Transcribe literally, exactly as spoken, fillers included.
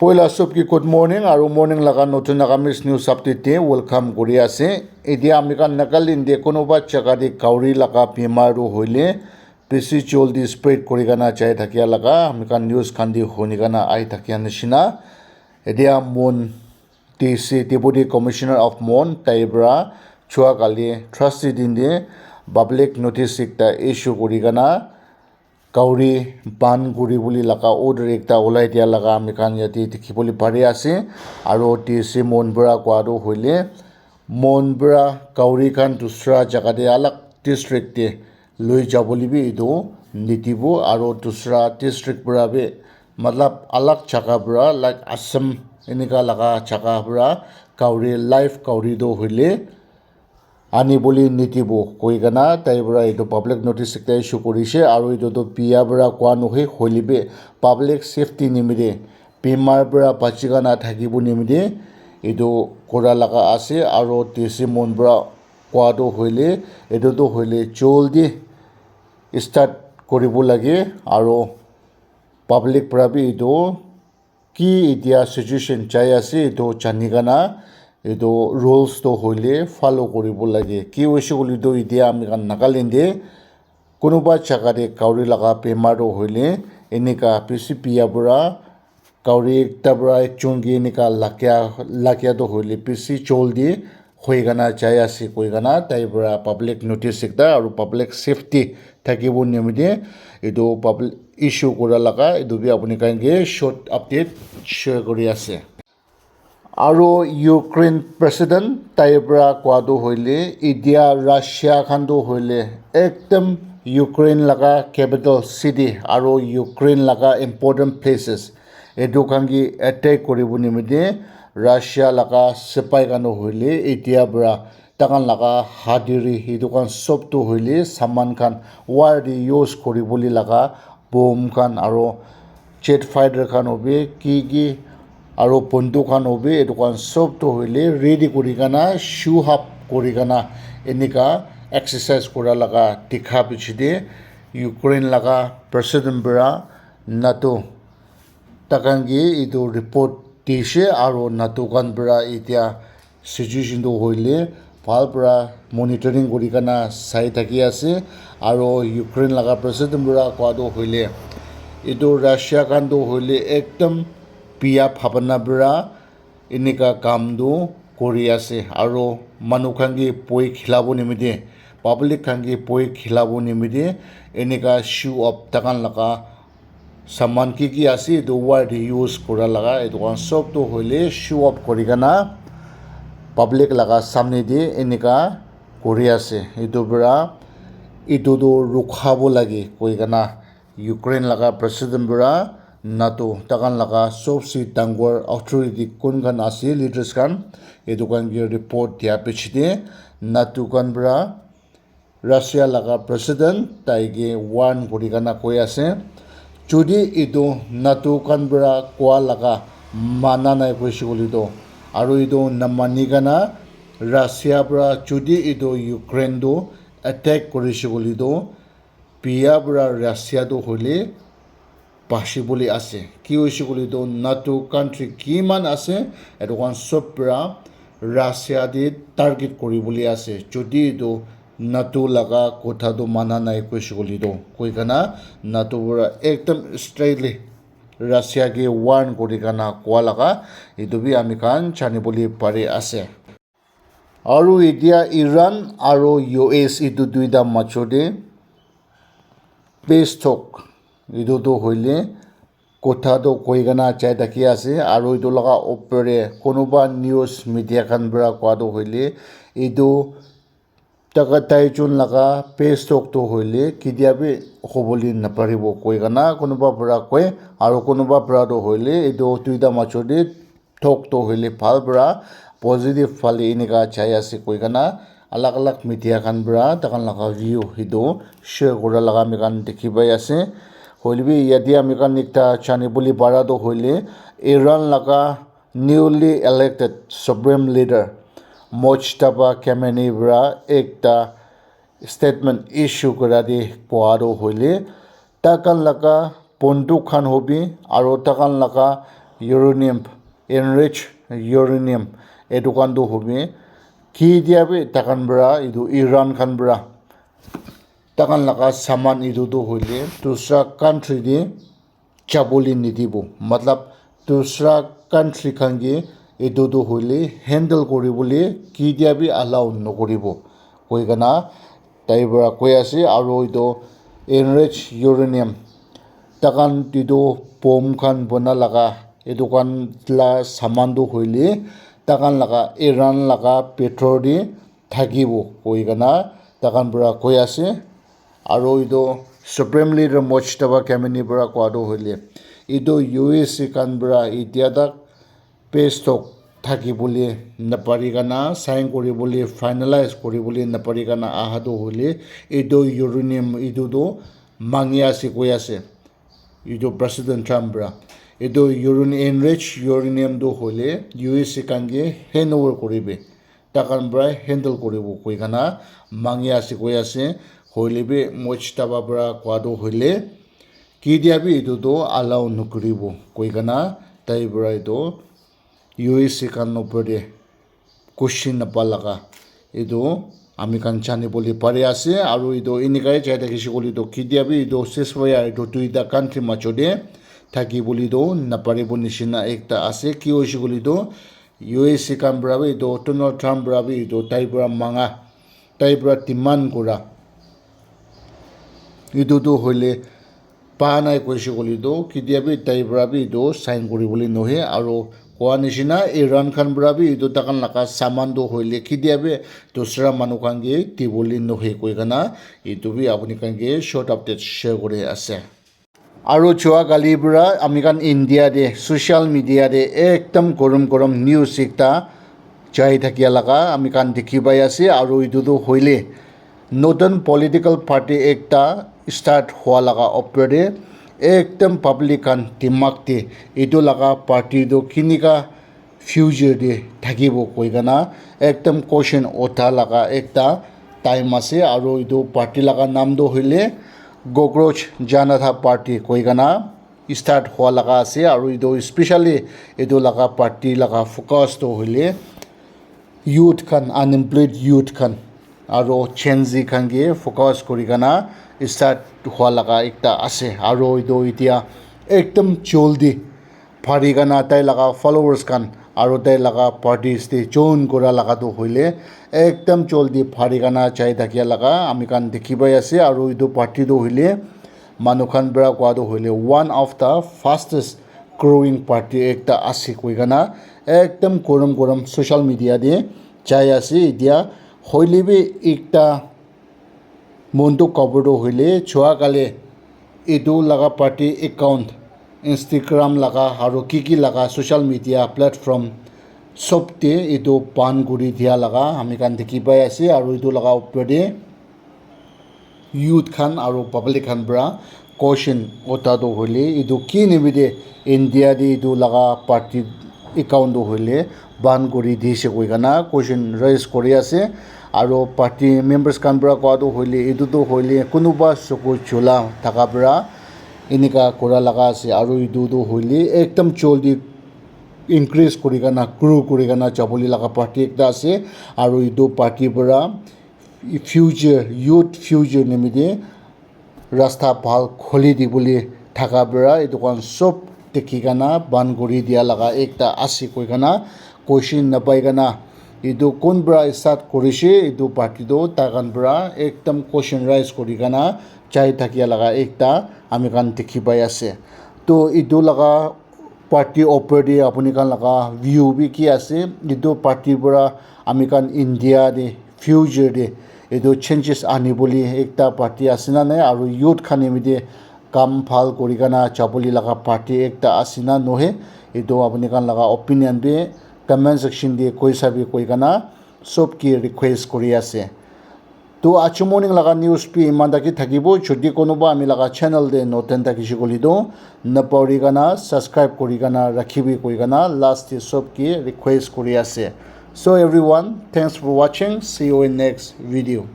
Poila sob ki good morning, aru morning laga notun Nagamese news update te welcome kuri ase. Etia ami khan Nagaland te kunuba jaga te kauri laga bimar tu hoile bisi joldi spread kuri kana jai thakia laga ami khan news khan te huni kana ahi thakia nishina. Etia Mon D C, Deputy Commissioner of Mon, tai para chua kali Thursday din te public notice ekta issue kuri kana kauri ban kuri bole laga order ekta ulai dia laga ami khan yate dikhi bole pari ase. Aru D C Mon para koa tu hoile Mon para kauri khan dusra jaga te alag district te loi jabole bi etu nidibo, aru dusra district para bi matlab alag jaga para like Assam enika laga jaga para kauri, live kauri tu hoile ani bole nidibo koi kana tai para etu public notice ekta issue kurishe. Aru etu tu bia para koa nohoi, hoile bi public safety nimite, bimar para bachi kana thakibo nimite etu kura laga ase. Aru D C Mon para koa tu hoile etu tu hoile joldi start kuribo lage, aru public para bi etu ki etia situation jai ase etu jani kana etu rules tu hoile follow kuribo lage. Ki hoise koile tu etia ami khan Nagaland te kunuba jaga te kauri laga bimar tu hoile enika bisi bia para kauri ekta para ekjon ke enika lagia, lagia tu hoile bisi joldi hoi kana jai ase koi kana tai para public notice ekta aru public safety thakibo nimite etu public issue kura laga etu bi apuni khan ke short update share kuri ase. Aru Ukraine president tai para koa tu hoile etia Russia khan tu hoile ekdam Ukraine laga capital city aru Ukraine laga important places etu khan ke attack kuribo nimite Russia laga sipai khan tu hoile etia para takhan laga hatiri etu khan sob tu hoile saman khan war te use kuribole laga bomb khan aru jet fighter khan hobi ki ki aru bonduk khan hobi etu khan sob tu hoile ready kuri kana show up kuri kana enika exercise kura laga dikha piche te Ukraine laga president para NATO takhan ke etu report dishe aru NATO khan para etia situation tu hoile bhal para monitoring kuri kana sai thaki ase. Aru Ukraine laga president para koa tu hoile etu Russia khan tu hoile ekdam bia bhabana para enika kam tu kuri ase aru manu khan ke bhoi khilabo nimite, public khan ke bhoi khilabo nimite enika show up takhan laga saman ki ki ase etu war te use kura laga etu khan sob tu hoile show up kuri kana public laga samne te enika kuri ase. Etu para etu tu rukhabo lage koi kana Ukraine laga president para NATO takhan laga sobse dangor authority kun khan ase, leaders khan, etu khan ke report dia piche te NATO khan para Russia laga president tai ke warn kuri kana koi ase, jodi etu NATO khan para koa laga mana nai koise koile toh, aru etu namani kana Russia para jodi etu Ukraine tu attack korise koile toh, bia para Russia tu hoile bachibole ase. Ki hoise koile toh, NATO country kiman ase, etu khan sob para Russia te target kuribole ase. Jodi etu NATO laga kotha tu mana nai koise koile toh, koi kana NATO para ekdam straightly Russia ke warn kuri kana koa laga etu bi ami khan janibole pari ase. Aru etia Iran aru U S etu duita major te peace talk etu tu hoile kotha tu koi kana jai thaki ase. Aru etu laga upor te kunuba news media khan para koa tu hoile etu taka tai jun laga peace talk tu hoile ketia bi hobole naparibo koi kana kunuba para koi, aru kunuba para tu hoile etu duita major te talk tu hoile bhal para positive phale enika jai ase koi kana alag alag media khan para takhan laga view etu share kura laga ami khan dikhi pai ase. Hoile bi yate ami khan ekta janibole para tu hoile Iran laga newly elected supreme leader Mojtaba Khamenei para ekta statement issue kura te koa tu hoile, takhan laga bonduk khan hobi aru takhan laga uranium, enrich uranium, etu khan tu hobi. Ki dia bi takan para, etu Iran khan para, takan laga saman etu tu hoile dusra country de jabole nidibo. Matlab, dusra country khan ke etu tu hoile handle kuribole kitia bi allow nokuribo. Koi kana tai para koi ase, aro etu enrich uranium, takan etu bomb khan bona laga, etu khan la saman tu hoile takan laga Iran laga petrol de thakibo koi kana takan para koi ase. Aro etu Supreme Leader Mojtaba Khamenei para koa tu hoile, etu U S A khan para itia tak peace talk thaki bole napari kana, sign kuri bole, finalize kuri bole napari kana aha tu hoile, etu uranium etu tu mangi ase koi ase. Etu President Trump para etu uranium, enrich uranium tu hoile U S A khan ke hand over kuribe, takan para handle kuribo koi kana mangi ase koi ase. Hoile bi Mojtaba para koa tu hoile kitia bi etu tu allow nokuribo koi kana tai para etu U S A khan opor de question napa laga etu ami khan jani bole pari ase. Aro etu enika jai thakishe koile tu kitia bi etu ceasefire etu duita country majo de thaki bole tu naparibo nishina ekta ase. Ki hoishe koile tu U S A khan para bi etu Donald Trump para bi etu tai para manga, tai para demand kura etu tu hoile pa nai koishe koile tu kitia bi tai para bi etu sign kuribole nohe. Aro koa nishina Iran khan para bi etu takan laga saman tu hoile kitia bi dusra manu khan ke dibole nohe koi kana etu bi apuni khan ke short update share kuri ase. Aro jua kali para ami khan India de social media de ekdam gorom gorom news ekta jai thakia laga ami khan dikhi pai ase. Aro etu tu hoile notun political party ekta start hua laga opor de ekdam public khan dimag de etu laga party tu kinika future de thakibo koi kana ekdam question utha laga ekta time ase. Aro etu party laga naam tu hoile Cockroach Janata Party koi kana start hua laga ase. Aro etu specially etu laga party laga focus tu hoile youth khan, unemployed youth khan, aro Gen Z khan ke focus kuri kana start hua laga ekta ase. Aro etu itia ekdam joldi phari kana tai laga followers khan aro tai laga parties te join kura laga tu hoile ekdam joldi phari kana jai thakia laga ami khan dikhi pai ase. Aro etu party tu hoile manu khan para koa tu hoile one of the fastest growing party ekta ase koi kana ekdam gorom gorom social media de jai ase. Itia hoile bi ekta mon tu cover tu hoile jua kali etu laga party account Instagram laga aro ki ki laga social media platform sob te etu ban kuri dia laga ami khan dikhi pai ase. Aro etu laga upor de youth khan aro public khan para question utha tu hoile etu ki nimite India de etu laga party account tu hoile ban kuri dise koi kana question raise kuri ase. Aro party members khan para koa tu hoile etu tu hoile kunuba suku chula thaka para enika kura laga ase. Aro etu tu hoile ekdam joldi increase kuri kana grow kuri kana jabole laga party ekta ase. Aro etu party para future, youth future nimite rasta bhal khuli dibole thaka para etu khan sob dikhi kana ban kuri dia laga ekta ase koi kana question napai kana etu kun para start kurishe etu party tu tai khan para ekdam question raise kuri kana jai thakia laga ekta ami khan dikhi pai ase. To etu laga party opor de apuni khan laga view bi ki ase? Etu party para ami khan India de future de etu changes ani bole ekta party ase na nai? Aru youth khan nimite kam bhal kuri kena jabole laga party ekta ase na nohe? Etu apuni khan laga opinion bi comment section de koi sabi koi kena sob ke request kuri ase. To achu morning laga news bi iman taki thakibo. Jodi konoba ami laga channel de noten thakishe koile toh, napauri kena subscribe kuri kena rakhibi koi kena last de sob ke request kuri ase. So everyone, thanks for watching. See you in next video.